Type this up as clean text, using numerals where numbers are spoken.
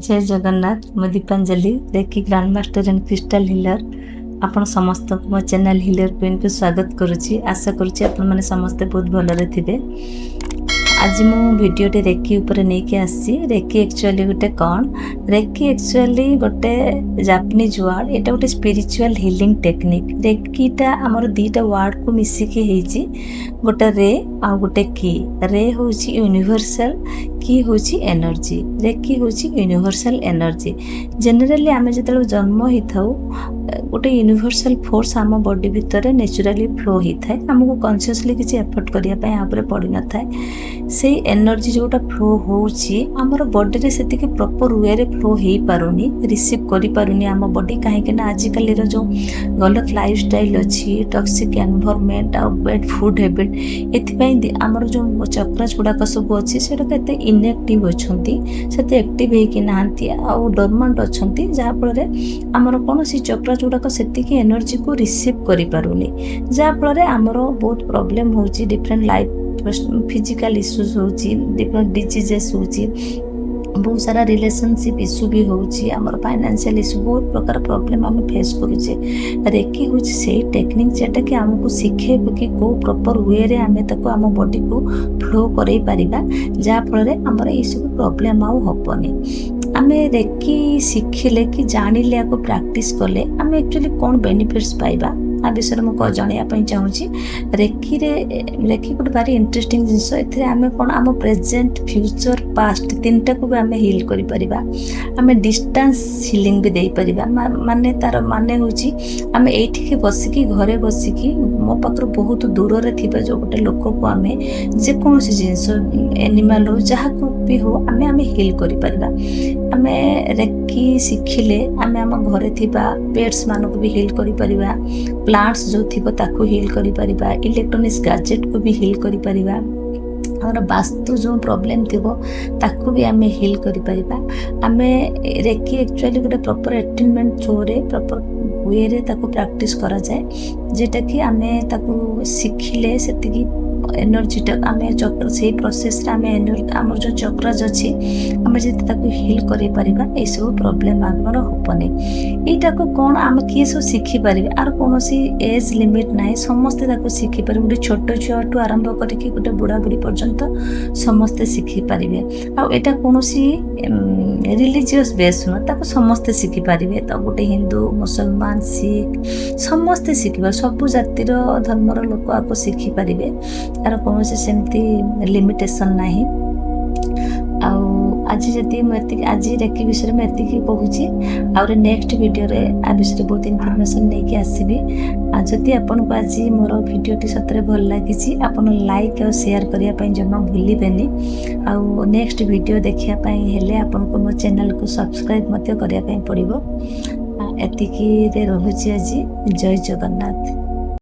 ଜୟ ଜଗନ୍ନାଥ। ମୁଁ Dipanjali, Reiki Grand Master and Crystal Healer। ଆପଣ ସମସ୍ତଙ୍କୁ ମୋ ଚ୍ୟାନେଲ୍ ହିଲର କୁଇନ୍କୁ ସ୍ୱାଗତ କରୁଛି। ଆଶା କରୁଛି ଆପଣମାନେ ସମସ୍ତେ ବହୁତ ଭଲରେ ଥିବେ। ଆଜି ମୁଁ ଭିଡ଼ିଓଟି ରେକି ଉପରେ ନେଇକି ଆସିଛି। ରେକି ଆକ୍ଚୁଆଲି ଗୋଟେ କ'ଣ? ରେକି ଆକ୍ଚୁଆଲି ଗୋଟେ ଜାପାନିଜ୍ ୱାର୍ଡ଼। ଏଇଟା ଗୋଟେ ସ୍ପିରିଚୁଆଲ୍ ହିଲିଂ ଟେକ୍ନିକ୍। ରେକିଟା ଆମର ଦୁଇଟା ୱାର୍ଡ଼କୁ ମିଶିକି ହେଇଛି, ଗୋଟେ ରେ ଆଉ ଗୋଟେ କି। ରେ ହେଉଛି ୟୁନିଭର୍ସାଲ, କି ହେଉଛି ଏନର୍ଜି। ରେକି ହେଉଛି ୟୁନିଭର୍ସାଲ ଏନର୍ଜି। ଜେନେରାଲି ଆମେ ଯେତେବେଳେ ଜନ୍ମ ହେଇଥାଉ, ଗୋଟେ ୟୁନିଭର୍ସାଲ ଫୋର୍ସ ଆମ ବଡି ଭିତରେ ନ୍ୟାଚୁରାଲି ଫ୍ଲୋ ହେଇଥାଏ। ଆମକୁ କନସିୟସଲି କିଛି ଏଫର୍ଟ କରିବା ପାଇଁ ଆ ଉପରେ ପଡ଼ିନଥାଏ। ସେଇ ଏନର୍ଜି ଯେଉଁଟା ଫ୍ଲୋ ହେଉଛି, ଆମର ବଡିରେ ସେତିକି ପ୍ରପର ୱେରେ ଫ୍ଲୋ ହେଇପାରୁନି, ରିସିଭ୍ କରିପାରୁନି ଆମ ବଡି। କାହିଁକି ନା ଆଜିକାଲିର ଯେଉଁ ଗଲତ ଲାଇଫଷ୍ଟାଇଲ୍ ଅଛି, ଟକ୍ସିକ୍ ଏନଭାରମେଣ୍ଟ ଆଉ ବ୍ୟାଡ୍ ଫୁଡ୍ ହ୍ୟାବିଟ୍, ଏଥିପାଇଁ ଆମର ଯେଉଁ ଚକ୍ରାସ୍ ଗୁଡ଼ାକ ସବୁ ଅଛି, ସେଗୁଡ଼ାକ ଏତେ ଇନଆକ୍ଟିଭ୍ ଅଛନ୍ତି, ସେତେ ଆକ୍ଟିଭ୍ ହେଇକି ନାହାନ୍ତି ଆଉ ଡରମାଣ୍ଟ ଅଛନ୍ତି, ଯାହାଫଳରେ ଆମର କୌଣସି ଚକ୍ରାସ୍ ଗୁଡ଼ାକ ସେତିକି ଏନର୍ଜିକୁ ରିସିଭ୍ କରିପାରୁନି, ଯାହାଫଳରେ ଆମର ବହୁତ ପ୍ରୋବ୍ଲେମ୍ ହେଉଛି। ଡିଫରେଣ୍ଟ ଲାଇଫ୍ ଫିଜିକାଲ୍ ଇସ୍ୟୁଜ୍ ହେଉଛି, ଡିଫରେଣ୍ଟ ଡିଜିଜେସ୍ ହେଉଛି, ବହୁତ ସାରା ରିଲେସନସିପ୍ ଇସ୍ୟୁ ବି ହେଉଛି, ଆମର ଫାଇନାନ୍ସିଆଲ୍ ଇସ୍ୟୁ, ବହୁତ ପ୍ରକାର ପ୍ରୋବ୍ଲେମ୍ ଆମେ ଫେସ୍ କରୁଛେ। ରେକି ହେଉଛି ସେଇ ଟେକ୍ନିକ୍, ଯେଉଁଟାକି ଆମକୁ ଶିଖେଇବ କି କେଉଁ ପ୍ରପର୍ ୱେରେ ଆମେ ତାକୁ ଆମ ବଡ଼ିକୁ ଫ୍ଲୋ କରେଇ ପାରିବା, ଯାହାଫଳରେ ଆମର ଏଇସବୁ ପ୍ରୋବ୍ଲେମ୍ ଆଉ ହେବନି। ଆମେ ରେକି ଶିଖିଲେ କି ଜାଣିଲେ, ଆକୁ ପ୍ରାକ୍ଟିସ୍ କଲେ ଆମେ ଆକ୍ଚୁଆଲି କ'ଣ ବେନିଫିଟ୍ସ ପାଇବା, ଆ ବିଷୟରେ ମୁଁ ଜଣାଇବା ପାଇଁ ଚାହୁଁଛି। ରେକି ଗୋଟେ ଭାରି ଇଣ୍ଟରେଷ୍ଟିଂ ଜିନିଷ। ଏଥିରେ ଆମେ କ'ଣ, ଆମ ପ୍ରେଜେଣ୍ଟ, ଫ୍ୟୁଚର, ପାଷ୍ଟ ତିନିଟାକୁ ବି ଆମେ ହିଲ୍ କରିପାରିବା। ଆମେ ଡିଷ୍ଟାନ୍ସ ହିଲିଂ ବି ଦେଇପାରିବା। ମାନେ ତାର ମାନେ ହେଉଛି, ଆମେ ଏଇଠିକି ବସିକି, ଘରେ ବସିକି, ମୋ ପାଖରୁ ବହୁତ ଦୂରରେ ଥିବା ଯେଉଁ ଗୋଟେ ଲୋକକୁ ଆମେ ଯେକୌଣସି ଜିନିଷ, ଏନିମାଲ୍ ହଉ, ଯାହାକୁ ବି ହଉ, ଆମେ ହିଲ୍ କରିପାରିବା। ଆମେ ରେକି ଶିଖିଲେ ଆମେ ଆମ ଘରେ ଥିବା ପେଟ୍ସ ମାନଙ୍କୁ ବି ହିଲ୍ କରିପାରିବା, ପ୍ଲାଣ୍ଟସ୍ ଯେଉଁ ଥିବ ତାକୁ ହିଲ୍ କରିପାରିବା, ଇଲେକ୍ଟ୍ରୋନିକ୍ସ ଗାଜେଟ୍କୁ ବି ହିଲ୍ କରିପାରିବା, ଆମର ବାସ୍ତୁ ଯେଉଁ ପ୍ରୋବ୍ଲେମ୍ ଥିବ ତାକୁ ବି ଆମେ ହିଲ୍ କରିପାରିବା। ଆମେ ରେକି ଆକ୍ଚୁଆଲି ଗୋଟେ ପ୍ରପର୍ ଆଟ୍ୟୁନମେଣ୍ଟ ଥ୍ରୋରେ, ପ୍ରପର୍ ୱେରେ ତାକୁ ପ୍ରାକ୍ଟିସ୍ କରାଯାଏ, ଯେଉଁଟାକି ଆମେ ତାକୁ ଶିଖିଲେ ସେତିକି ଏନର୍ଜିଟା ଆମେ ଚକ୍ର, ସେଇ ପ୍ରୋସେସ୍ରେ ଆମେ ଆମର ଯେଉଁ ଚକ୍ରାଜ ଅଛି, ଆମେ ଯଦି ତାକୁ ହିଲ୍ କରିପାରିବା, ଏଇସବୁ ପ୍ରୋବ୍ଲେମ୍ ଆମର ହେବନି। ଏଇଟାକୁ କ'ଣ ଆମେ କିଏ ସବୁ ଶିଖିପାରିବେ? ଆର କୌଣସି ଏଜ୍ ଲିମିଟ୍ ନାହିଁ, ସମସ୍ତେ ତାକୁ ଶିଖିପାରିବେ। ଗୋଟେ ଛୋଟ ଛୁଆଠୁ ଆରମ୍ଭ କରିକି ଗୋଟେ ବୁଢ଼ା ବୁଢ଼ୀ ପର୍ଯ୍ୟନ୍ତ ସମସ୍ତେ ଶିଖିପାରିବେ। ଆଉ ଏଇଟା କୌଣସି ରିଲିଜିୟସ୍ ବେସ୍ ନୁହଁ, ତାକୁ ସମସ୍ତେ ଶିଖିପାରିବେ। ତ ଗୋଟେ ହିନ୍ଦୁ, ମୁସଲମାନ, ଶିଖ ସମସ୍ତେ ଶିଖିପାରିବେ। ସବୁ ଜାତିର ଧର୍ମର ଲୋକ ଆକୁ ଶିଖିପାରିବେ। ତାର କୌଣସି ସେମିତି ଲିମିଟେସନ୍ ନାହିଁ। ଆଉ ଆଜି ଯଦି ମୁଁ ଏତିକି, ଆଜି ରେକି ବିଷୟରେ ମୁଁ ଏତିକି କହୁଛି। ଆହୁରି ନେକ୍ସଟ ଭିଡ଼ିଓରେ ଆ ବିଷୟରେ ବହୁତ ଇନଫର୍ମେସନ୍ ନେଇକି ଆସିବି। ଆଉ ଯଦି ଆପଣଙ୍କୁ ଆଜି ମୋର ଭିଡ଼ିଓଟି ସତରେ ଭଲ ଲାଗିଛି, ଆପଣ ଲାଇକ୍ ଆଉ ସେୟାର କରିବା ପାଇଁ ଜମା ଭୁଲିବେନି। ଆଉ ନେକ୍ସଟ ଭିଡ଼ିଓ ଦେଖିବା ପାଇଁ ହେଲେ ଆପଣଙ୍କୁ ମୋ ଚ୍ୟାନେଲକୁ ସବସ୍କ୍ରାଇବ୍ ମଧ୍ୟ କରିବା ପାଇଁ ପଡ଼ିବ। ଏତିକିରେ ରହୁଛି ଆଜି। ଜୟ ଜଗନ୍ନାଥ।